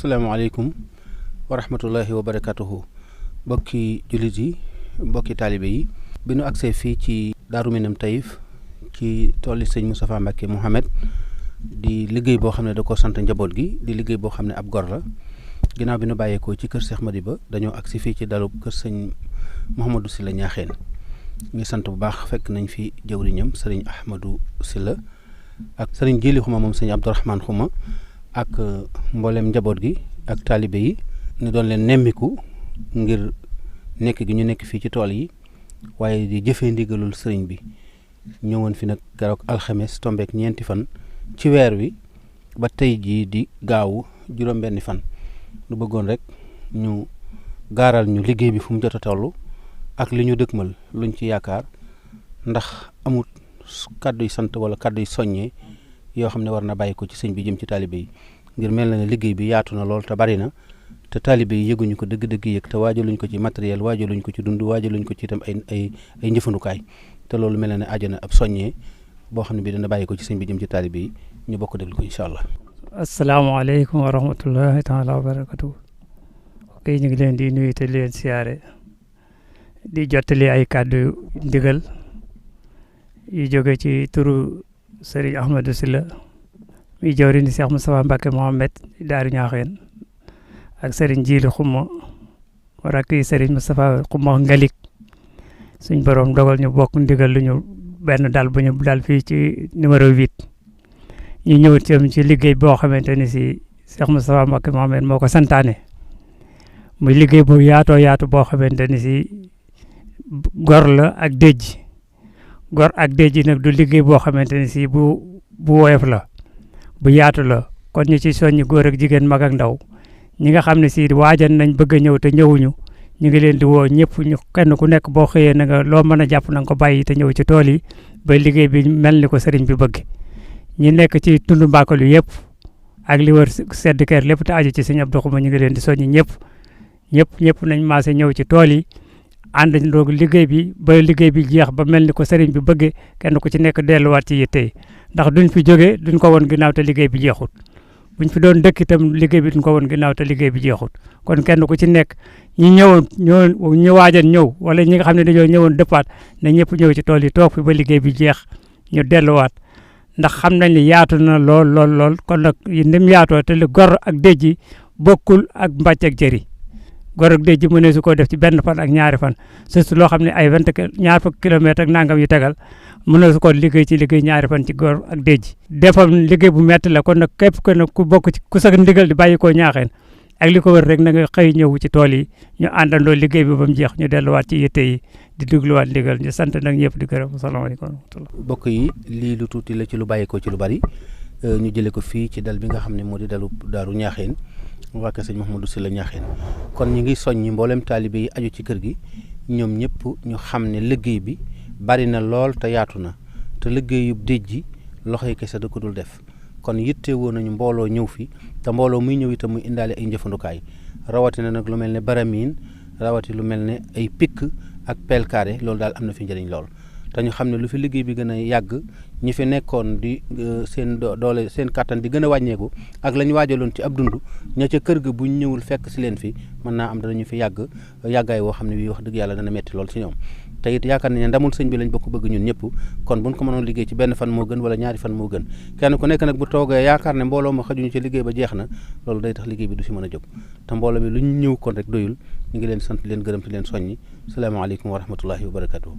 asalaamaaleykum wa rahmatullahi wa barakatuhu bokki jullit yi bokki taalibe yi bi nu agsee fii ci Daaru Minam Taïf ci tooli sëñ Moustapha Mbacké Mouhamed di liggéey boo xam ne da ko sant njaboot gi di liggéey boo xam ne ab gor la ginnaaw bi nu bàyyeekoo ci kër Cheikh Madiba dañoo agsi fii ci dalub kër sëñ Mouhamadou Sylla Ñaaxeen ngi sant bu baax fekk nañ fi jëwriñam sëriñ Ahmadou Sylla ak sëriñ Jili Xuma moom sëñ Abdourahmane Xuma ak mboolem njaboot gi ak taalibe yi ñu doon leen nemmiku ngir nekk gi ñu nekk fii ci tool yi waaye di jëfee ndigalul sëriñ bi ñëwoon fi nag keroog alxames tombeek 4 fan ci weer wi ba tey jii di gaawu juróom-benni fan lu bëggoon rek ñu gaaral ñu liggéey bi fu mu jot a toll ak li ñu dëkkmal luñ ci yaakaar ndax amul kàdduy sant wala kàdduy soññee yoo xam ne war na bàyyi ko ci sëñ bi jëm ci taalibe yi ngir mel na ne liggéey bi yaatu na lool te bari na te taalibe yi yëguñu ko dëgg-dëgg yëg te waajaluñ ko ci matériel waajaluñ ko ci dund waajaluñ ko ci itam ay njëfandukaay te loolu mel na ne aajo na ab soññee boo xam ne bi dana bàyyi ko ci sëñ bi jëm ci taalibe yi ñu bokk déglu ko incha allah. asalaamaaleykum wa rahmatullahi taala wa barakatuh ok ñu ngi leen di nuyu te leen siyaare di jottali ay kàddu ndigal yu jóge ci turu sëriñ Ahmadou Sylla mi jawriñ di Cheikh Moustapha Mbacké Mouhamed Daaru Ñaaxeen ak sëriñ Jili Xuma rakk yi sëriñ Moustapha Xuma Ngalik suñ borom dogal ñu bokk ndigal lu ñu benn dal bu ñu dal fii ci numéro 8 ñu ñëw ci liggéey boo xamante ni si Cheikh Moustapha Mbacké Mouhamed moo ko santaane muy liggéey bu yaatoo yaatu boo xamante ni si gor la ak déj gor ak déj nag du liggéey boo xamante ni si bu woyof la bu yaatu la kon ñu ci soññi góor ak jigéen mag ak ndaw ñi nga xam ne si waajan nañ bëgg a ñëw te ñëwuñu ñu ngi leen di woo ñëpp ñu kenn ku nekk boo xëyee na nga loo mën a jàpp na nga ko bàyyi te ñëw ci tool yi ba liggéey bi mel ni ko sëriñ bi bëgg ñi nekk ci tund Mbakol yu yëpp ak li wër sedd kër lépp te aju ci sëñ Abdou Xuma ñu ngi leen di soññi ñëpp nañ maase ñëw ci tool yi ànd ndoog liggéey bi ba liggéey bi jeex ba mel ni ko sëriñ bi bëggee kenn ku ci nekk delluwaat ci yitte yi ndax duñ fi jógee duñ ko woon ginnaaw te liggéey bi jeexut buñ fi doon dëkk itam liggéey bi duñ ko woon ginnaaw te liggéey bi jeexut kon kenn ku ci nekk ñi ñu waajan ñëw wala ñi nga xam ne dañoo ñëwoon dëppaat na ñëpp ñëw ci tool yi toog fi ba liggéey bi jeex ñu delluwaat ndax xam nañ ni yaatu na lool kon nag ndim yaatoo te li gor ak déj yi bokkul ak mbàcc ak jëri gor ak déj mënee su ko def ci benn fan ak ñaari fan surtout loo xam ne ay 20 kilomètres ak nangam yu tegal mënee su ko liggéey ci liggéey ñaari fan ci gor ak déj defam liggéey bu metti la kon nag képp ku bokk ci ku sa ndigal di bàyyi koo Ñaaxeen ak li ko wër rek na nga xëy ñëw ci tool yi ñu àndandoo liggéey bi ba mu jeex ñu delluwaat ci yitte yi di dégluwaat ndigal ñu sant nag ñëpp di gërëm asalaamaaleykum wa rahmatulah. bokk yi lii lu tuuti la ci lu bàyyi ko ci lu bari ñu jëlee ko fii ci dal bi nga xam ne moo di dalu Daaru Ñaaxeen waa kër sëñ Mouhamadou Sylla Ñaaxeen kon ñu ngi soññi mboolem taalibe yi aju ci kër gi ñoom ñëpp ñu xam ne liggéey bi bari na lool te yaatu na te liggéeyu déj ji loxo yi kese da ko dul def kon yitte woon nañu mbooloo ñëw fi te mbooloo muy ñëw itam muy indaale ay njëfandukaay rawatina nag lu mel ne baramiin rawati lu mel ne ay pikk ak pelle carré loolu daal am na fi njëriñ lool te ñu xam ne lu fi liggéey bi gën a yàgg ñi fi nekkoon di seen doole seen kàttan di gën a wàññeeku ak la ñu waajaloon ci ab dund ña ca kër ga buñ ñëwul fekk si leen fi mën naa am danañu fi yàggaay woo xam ne bii wax dëgg yàlla dana metti lool si ñoom te it yaakaar nañ ne ndamul sëñ bi lañ bokk bëgg ñun ñëpp kon buñ ko mënoon liggéey ci benn fan moo gën wala ñaari fan moo gën kenn ku nekk nag bu toogee yaakaar ne mbooloo ma xajuñu ci liggéey ba jeex na loolu day tax liggéey bi du si mën a jóg te mbooloo mi lu ñu ñëw kon rek doyul ñu ngi leen sant leen gërëm ci leen soññi salaamaaleykum wa rahmatullahi wa barakatuh